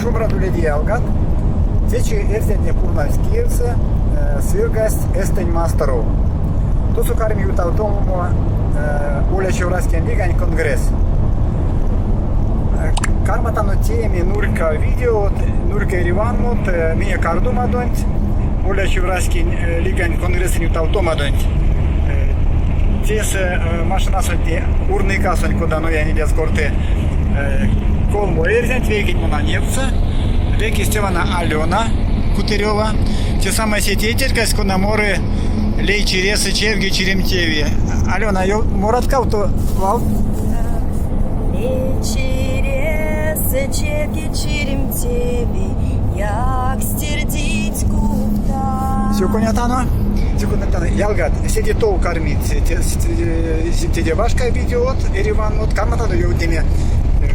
Шумбрат уледе, ялгат! Течи эрзятне пурнавсть Киевсэ, сыргасть Эстэнь масторов. Тосо карми ютавтомо Олячив раськень лигань конгресс. Карматано тееме нурька видеот, нурька эрьванмот минек ардомадонть, Олячив раськень лигань конгрессэнь ютавтомадонть. Тесэ машинасонть урникасонть, кода Нуя недясь корты, колмо эрзянть, вейкеть мона невтьса, вейкесь те вана Алена Кутырева, те самая се тейтерькась, кона моры лей чиресэ чевге чиремтеви. Алена, морат кавто валт? Лей чиресэ чевге чиремтеви, якстердить кувта. Сюконятано? Сюконятано. Ялгат, седе тов кармить теде башка видеот, эрьванмот, карматано ёвтнеме,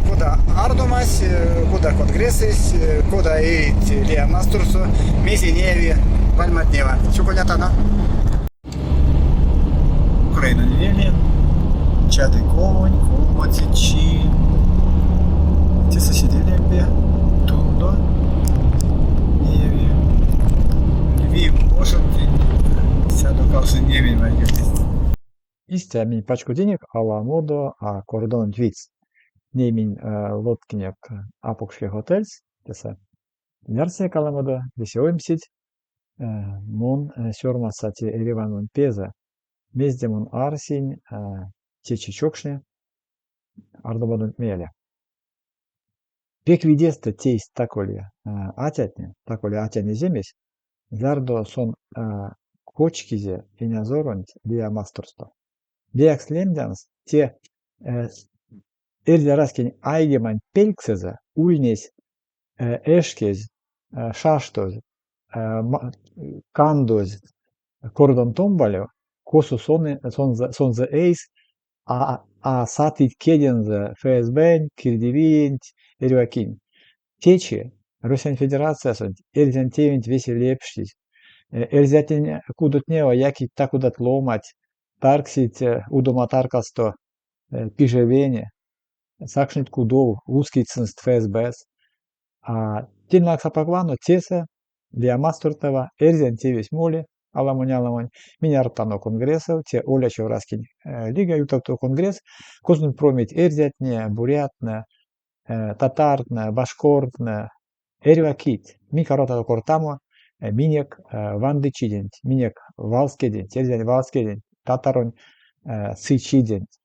кода ардомась, кода конгрессэсь, кода эрить лия масторсо, мезе неяви вальматнева. Сюконятано. Украинань веле, чадыковонь колмоце чи. Тесэ седе лембе, тундо неяви. Львив ошонтень 189 вайгельть. Истя минь пачкодинек аламодо а кордононть видьс. Ней минь лоткинек апокшке хотельс, тесэ ярсынек аламодо, весе оймсить. Мон сёрмадса те эрьванонть пезэ. Мезде мон арсинь течи чокшне ардомадонть мейле. Пек видестэ тейсть таколи атятне, таколи атянь эземесь, зярдо сон кочкизе инязоронть лия масторсто. Лиякс лемдямс, те эрзя раськень айгемань пельксэзэ ульнесь эшкезь, шаштозь, кандозь кордон томбалев, косо сонзэ эйс а сатыть кедензэ ФСБ-нть, кирдивиенть, эрьва кинь. Течи Россиянь Федерациясонть эрзянь тевенть весе лепштизь. Эрзятнень кудотнева якить та-кодат ломанть, таргсить удома таркасто пиже вене, сакшныть кудов, ускить сынст ФСБ-с. А тень лангс апак вано, тесэ, лия мастортнэва, эрзянь тевесь моли аламонь-аламонь. Минь ардтано конгрессэв, те Олячив раськень лига ютавты конгресс, козонь промить эрзятне, бурятнэ, татартнэ, башкортнэ, эрьва кить. Минь карматано кортамо минек вандычиденть, минек валскеденть, эрзянь валскеденть, татаронь сычиденть.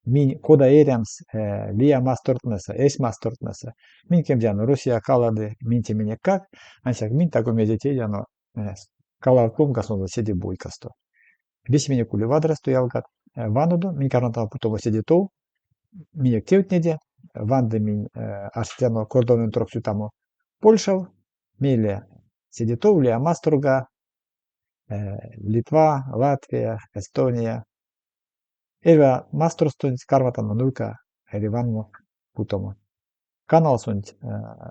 Минь кода эрямс лия мастортнэсэ, эсь мастортнэсэ. Минь кемдяно, Россия калады минтеменеккак, ансяк минь таго мезе тейтяно калавтомга сонзэ седе бойкасто. Весе минек ули вадрясто, ялгат. Ванодо, минь карматано путомо седе тов минек тевтнеде. Ванды минь арсетяно кордононь трокс ютамо Польшав, мейле седе тов лия масторга, Литва, Латвия, Эстония. Эрьва масторстонть карматано нурька эрьванмо путомо. Каналсонть,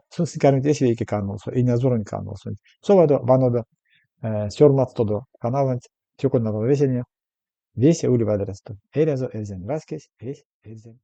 сынст кармить эсь вейке каналсо, инязоронь каналсонть. Совадо, ванодо, сёрмадстодо каналонть, сюконятано весене, весе ули вадрясто. Эрязо эрзянь раськесь, эсь эрзянь.